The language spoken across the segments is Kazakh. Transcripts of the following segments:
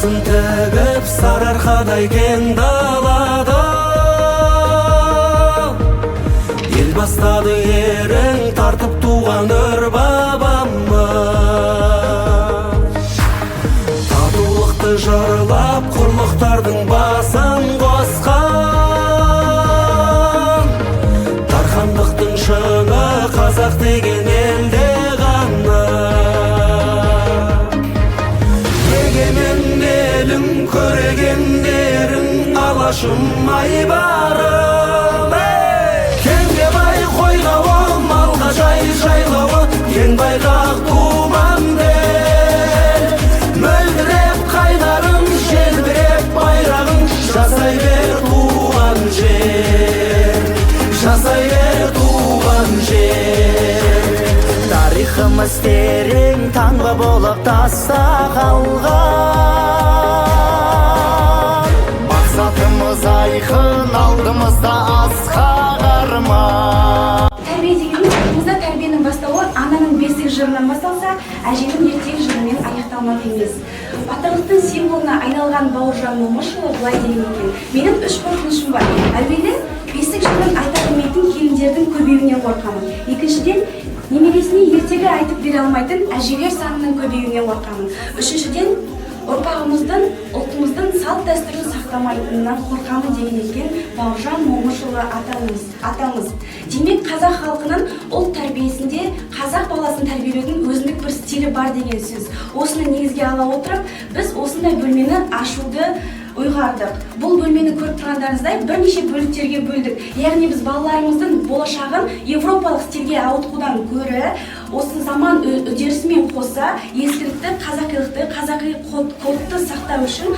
Басын тігіп Сарыарқадай кең далада, ел бастады ерің тартып туған өр бабамыз. Татулықты жырлап, құрлықтардың басын қосқан, дархандықтың шыңы қазақ деген елде ғана. Егемен елім, көрегендерің, Алашым, айбарым, ей! Кеңге бай қойнауы, малға жай жайлауы, кең байтақ думанды ел. Мөлдіреп қайнарың, желбіреп байрағың, жасай бер, туған жер, жасай бер, туған жер. Тарихымыз терең, таңба болып таста қалған. Мақсатымыз айқын, алдымызда асқақ арман. Тәрбие дегеніміз, қызда тәрбиенің бастауы ананың бесік жырынан басталса, әженің ертегі жырымен аяқталмақ емес. Батырлықтың символына айналған Бауыржан Момышұлы былай деген екен: «Менің үш қорқынышым бар. Әуелі, бесік жырын айта білмейтін келіндердің көбеюінен қорқамын. Екіншіден, немересіне ертегі айтып бере алмайтын әжелер санының көбеюінен қорқамын. Үшіншіден, ұрпағымыздың ұлтымыздың салт дәстүрін сақтамайтынынан қорқамын», — деген екен Бауыржан Момышұлы атамыз. Демек, қазақ халқының ұлт тәрбиесінде қазақ баласын тәрбиелеудің өзіндік бір стилі бар деген сөз. Осыны негізге ала отырып, біз осындай бөлмені ашуды ұйғардық. Бұл бөлмені көріп тұрғандарыңыздай, бірнеше бөліктерге бөлдік. Яғни біз балаларымыздың болашағын европалық стильге ауытқудан гөрі, осы заман үдерісімен қоса ескілікті, қазақилықты, қазақи кодты сақтау үшін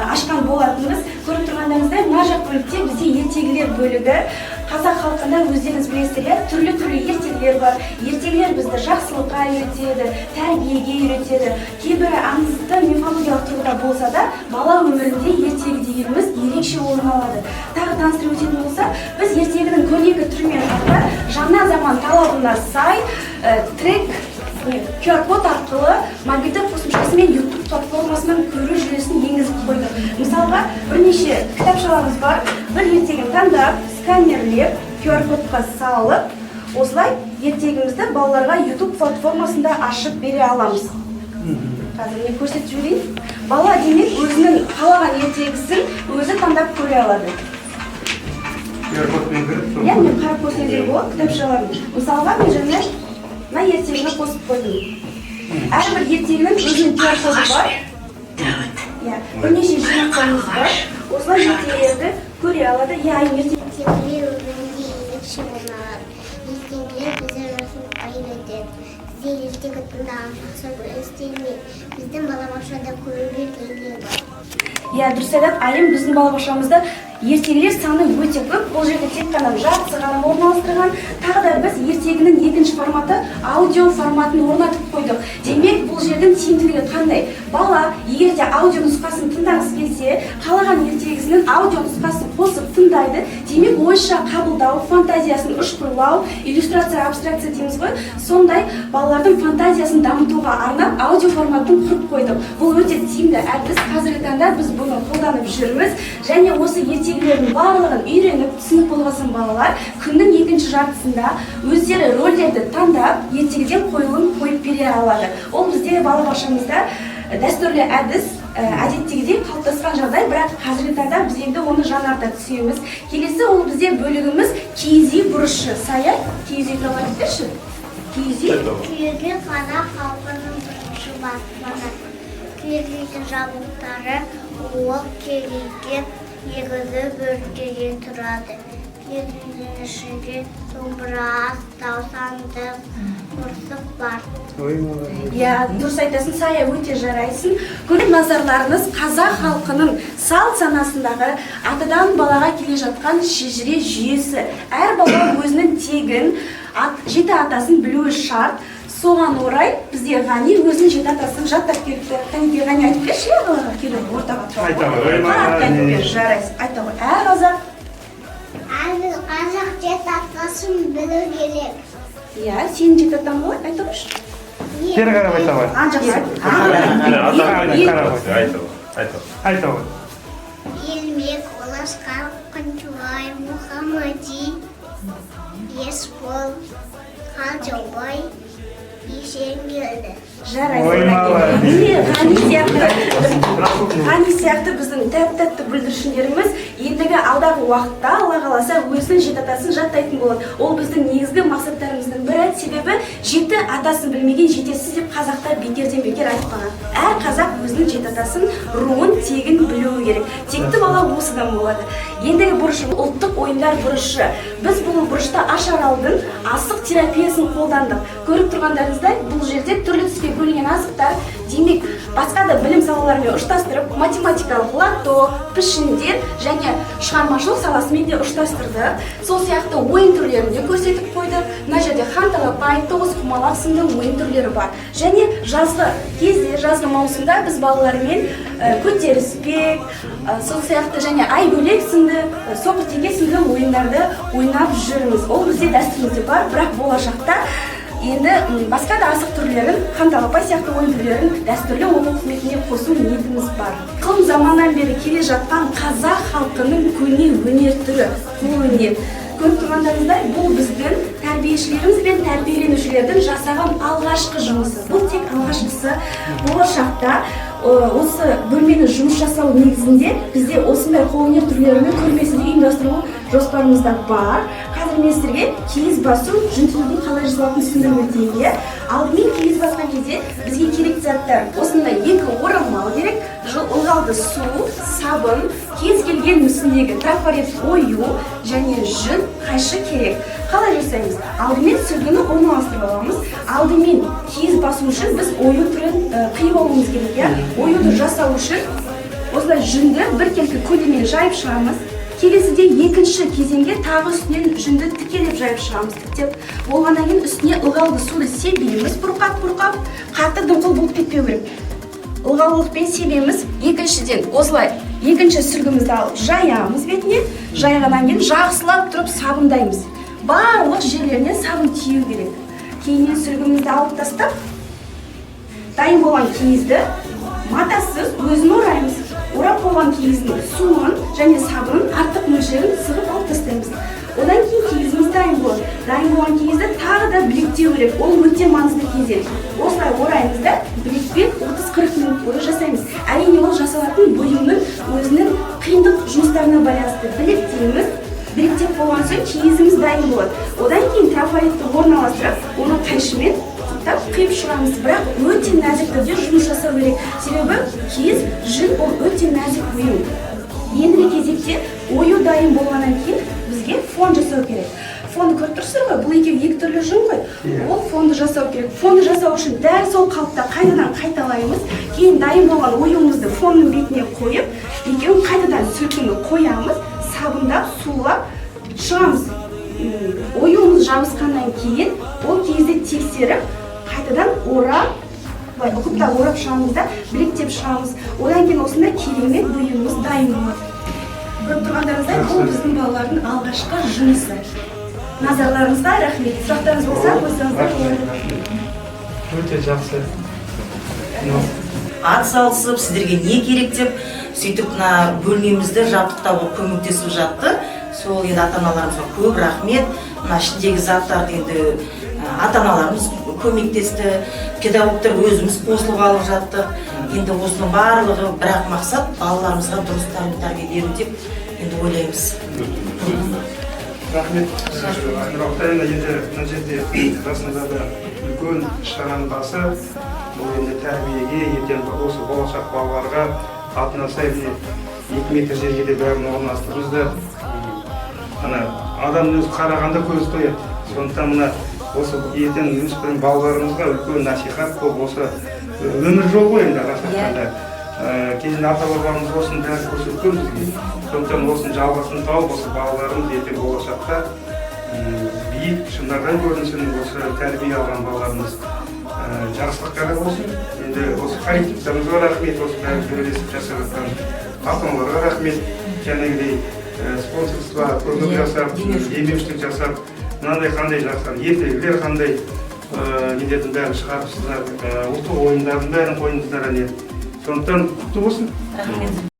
ашқан болатынбыз. Көріп тұрғандарыңыздай, мына жақ бөлікте бізде ертегілер бөлігі. Қазақ халқында, өздеріңіз білесіздер, иә, түрлі түрлі ертегілер бар. Ертегілер бізді жақсылыққа үйретеді, тәрбиеге үйретеді. Кейбірі аңызды, мифологиялық тұрғыда болса да, бала өмірінде ертегі дегеніміз ерекше орын алады. Тағы таныстырып өтетін болсақ, біз ертегінің көрнекі түрімен қатар жаңа заман талабына сай трек не, QR код арқылы мобильді қосымшасы мен YouTube платформасынан көру жүйесін енгізіп қойдық. Мысалға, бірнеше кітапшаларымыз бар. Бір ертегіні таңдап, сканерлеп, QR кодқа салып, осылай ертегімізді балаларға YouTube платформасында ашып бере аламыз. Қазір мен көрсетіп жіберейін. Бала, демек, өзінің қалаған ертегісін өзі таңдап көре алады. QR кодпен кіріп сол. Иә, мен қарап көрсеңіздер болады кітапшаларын. Мысалға, мен жаңа мына ертегіні қосып қойдым. Әрбір ертегінің өзінің QR коды бар. Иә, бірнеше жинақтарымыз бар. Осылай ертегілерді көре алады. Иә, Айым, ертегі. Ертегілер өмірінде ерекше орын алады. Ертегілер бізді жақсылыққа үйретеді. Сіздер ертегі тыңдаған жақсы көресіздер ме? Біздің балабақшада көп ертегілер бар. Иә, дұрыс айтады Айым. Біздің балабақшамызда ертегілер саны өте көп. Бұл жерде тек қана жартысы ғана орналастырған. Тағы да біз ертегінің екінші форматы, аудио форматын орнатып қойдық. Демек, бұл жердің тиімділігі қандай? Бала егер де аудио нұсқасын тыңдағысы келсе, қалаған ертегісінің аудио нұсқасын қосып тыңдайды. Демек, ойша қабылдау, фантазиясын ұшқырлау, иллюстрация, абстракция дейміз ғой, сондай балалардың фантазиясын дамытуға арнап аудио форматын құрып қойдық. Бұл өте тиімді әдіс. Қазіргі таңда біз бұны қолданып жүрміз. Және осы ертегілердің барлығын үйреніп, түсініп болған соң, балалар күннің екінші жартысында өздері рөлдерді таңдап, ертегіден қойылым қойып бере алады. Ол бізде балабақшамызда дәстүрлі әдіс, әдеттегідей қалыптасқан жағдай, бірақ қазіргі таңда біз енді оны жаңарта түсеміз. Келесі ол бізде бөлігіміз — киіз үй бұрышы. Сая, киіз үй туралы айтып берші. Киіз үй. Киіз үй — қазақ халқының бірінші баспанасы. Киіз үйдің жабдықтары уық, кереге, негізі бөліктен тұрады. Киіз үйдің ішінде домбыра, астау, сандық, торсық бар. Ой, молодец. Иә, дұрыс айтасың, Сая, өте жарайсың. Көрген назарларыңыз, қазақ халқының салт санасындағы атадан балаға келе жатқан шежіре жүйесі. Әр бала өзінің тегін, жеті атасын білуі шарт. Соған орай бізде Ғани өзінің жеті атасын жаттап келіпті. Қанекей, Ғани, айтып берші, иә, балаға келіп ортаға тұра Айта ғой. ғой. Қатты айтып бер, жарайсың, айта ғой. Әр қазақ Әрбір қазақ жеті атасын білу керек. Иә, сенің жеті атаң қалай, айта қойшы. Кері қарап айта ғой. А, жақсы. Қарап Ел- айта ғой. Айта. Айта ғой. Ермек, Оласқар, Қанчуғай, Мұхаммади, Есбол, Қалжаубай, Есенгелді. Жарайсың. Ой, молодец. Міне, Ғани сияқты біздің тәп тәтті бүлдіршіндеріміз ендігі алдағы уақытта, Алла қаласа, өзінің жеті атасын жаттайтын болады. Ол біздің негізгі мақсаттарымыздың бірі, себебі жеті атасын білмеген жетесіз деп қазақта бекерден бекер айтпаған. Әр қазақ өзінің жеті атасын, руын, тегін білуі керек. Текті бала осыдан болады. Ендігі бұрышы — ұлттық ойындар бұрышы. Біз бұл бұрышта Ашаралдың асық терапиясын қолдандық. Көріп тұрғандарыңыздай, бұл жерде түрлі түске бөлінген асықтар, демек, басқа да білім салаларымен ұштастырып, математикалық лото, пішіндер және шығармашылық саласымен де ұштастырдық. Сол сияқты ойын түрлерін де көрсетіп қойдық. Мына жерде хан талапай, тоғызқұмалақ сынды ойын түрлері бар. Және жазғы кезде, жазғы маусымда біз балалармен көтеріспек, сол сияқты және айбөлек сынды, соқыртеке сынды ойындарды ойнап жүрміз. Ол бізде дәстүрімізде бар, бірақ болашақта енді басқа да асық түрлерін, хан талапай сияқты ойын түрлерін дәстүрлі оқу қызметіне қосу ниетіміз бар. Қым заманнан бері келе жатқан қазақ халқының көне өнер түрі — қолөнер. Көріп тұрғандарыңыздай, бұл біздің тәрбиешілеріміз бен тәрбиеленушілердің жасаған алғашқы жұмысы. Бұл тек алғашқысы. Болашақта осы бөлменің жұмыс жасау негізінде бізде осындай қолөнер түрлерінің көрмесін де ұйымдастыру жоспарымызда бар. Қазір мен сіздерге киіз басу, жүн түюдің қалай жасалатынын түсіндіріп өтейін, иә. Алдымен киіз басқан кезде бізге керекті заттар: осындай екі орамал керек, ылғалды су, сабын, кез келген мүсіндегі трафарет ою және жүн, қайшы керек. Қалай жасаймыз? Алдымен сүлгіні орналастырып аламыз. Алдымен киіз басу үшін біз ою түрін қиып алуымыз керек, иә. Оюды жасау үшін осылай жүнді біркелкі көлденең жайып шығамыз. Келесіде екінші кезеңге тағы үстінен жүнді тікелеп жайып шығамыз. Тіктеп болғаннан кейін үстіне ылғалды суды себеміз, бұрқап бұрқап, қатты дымқыл болып кетпеу керек, ылғалдылықпен себеміз. Екіншіден, осылай екінші сүлгімізді алып жаямыз бетіне. Жайғаннан кейін жақсылап тұрып сабындаймыз, барлық жерлеріне сабын тию керек. Кейіннен сүлгімізді алып тастап, дайын болған киізді матасыз өзін ораймыз. Орап болған киіздің суын және сабынын артық мөлшерін сығып алып тастаймыз. Одан кейін киізіміз дайын болады. Дайын болған киізді тағы да білектеу керек, ол өте маңызды кезең. Осылай ораймыз да, білекпен 30-40 минут бойы жасаймыз. Әрине, ол жасалатын бұйымның өзінің қиындық жұмыстарына байланысты. Білектейміз. Білектеп болған соң киізіміз дайын болады. Одан кейін трафаретті орналастырып, оны қайшымен құптап қиып шығамыз. Бірақ өте нәзік түрде жұмыс жасау керек, себебі киіз, жүн — ол өте нәзік бұйым. Ендігі кезекте ою дайын болғаннан кейін бізге фон жасау керек. Фонды көріп тұрсыздар ғой, бұл екеуі екі түрлі жүн ғой. Ол фонды жасау керек. Фонды жасау үшін дәл сол қалыпта қайтадан қайталаймыз. Кейін дайын болған оюымызды фонның бетіне қойып, екеуін қайтадан сүлкіні қоямыз, сабындап, сулап шығамыз. Оюымыз жабысқаннан кейін ол киізді тексеріп, қайтадан орап, былай ұқыптап орап шығамыз да, білектеп шығамыз. Одан кейін осындай керемет бұйымымыз дайын болады. Көріп тұрғандарыңыздай, бұл біздің балалардың алғашқы жұмысы. Назарларыңызға рахмет. Сұрақтарыңыз болса, қойсаңыздар болады. Өте жақсы. Ат салысып, сіздерге не керек деп, сөйтіп мына бөлмемізді жабдықтауға көмектесіп жатты. Сол енді ата аналарымызға көп рахмет. Мына ішіндегі заттарды енді ата аналарымыз көмектесті, педагогтар өзіміз қосылып алып жаттық. Енді осының барлығы бірақ мақсат — балаларымызға дұрыс тәлім тәрбие беру деп енді ойлаймыз. Рахмет, Айнұр Ақтаевна. Енді мына жерде расында да үлкен іс шараның басы бұл енді тәрбиеге, ертең осы болашақ балаларға атына сай, міне, 2 метр жерге де бәрін орналастырдыңыздар. Ана адамның өзі қарағанда көзі тояды. Сондықтан мына осы ертең өспірім балаларымызға үлкен насихат болып, осы өмір жол ғой енді, рас айтқанда. Кезінде ата бабамыз осының бәрін көрсеткен бізге. Сондықтан осының жалғасын тауып, осы балаларымыз ертең болашақта биік шыңдардан көрінсін. Осы тәрбие алған балаларымыз жақсылыққа да болсын. Енді осы коллективтерімізге рахмет, осы бәрін бірлесіп жасап жатқан ата аналарға рахмет. Жаңағыдай спонсорство, көмек жасап, демеушілік жасап, мынандай қандай жақсы ертегілер, қандай нелердің бәрін шығарыпсыздар, ұлттық ойындардың бәрін қойдыңыздар, әне. Сондықтан құтты болсын. Рахмет.